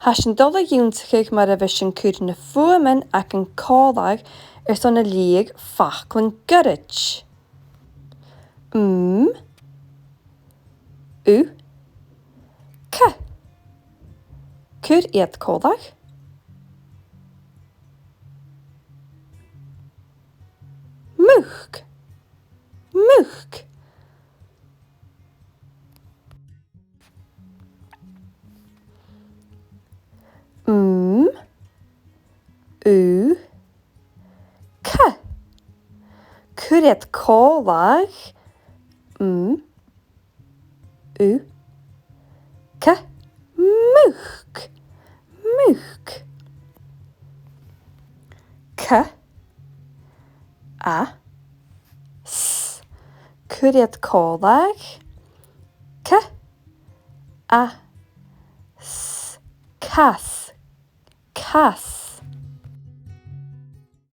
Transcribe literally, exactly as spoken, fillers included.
Tha sinn a' dol a dh'ionnsachadh mar a bhios sinn a' cur na fuaimean aig an còmhradh airson a leughadh faclan goirid. M, u, c. Cuir iad còmhla. Muc. Muc. M, u, c. Cuir iad còmhla. M, u, c. Muc. Muc. C, a, s. Cuir iad còmhla. C, a, s. Cas. Cas.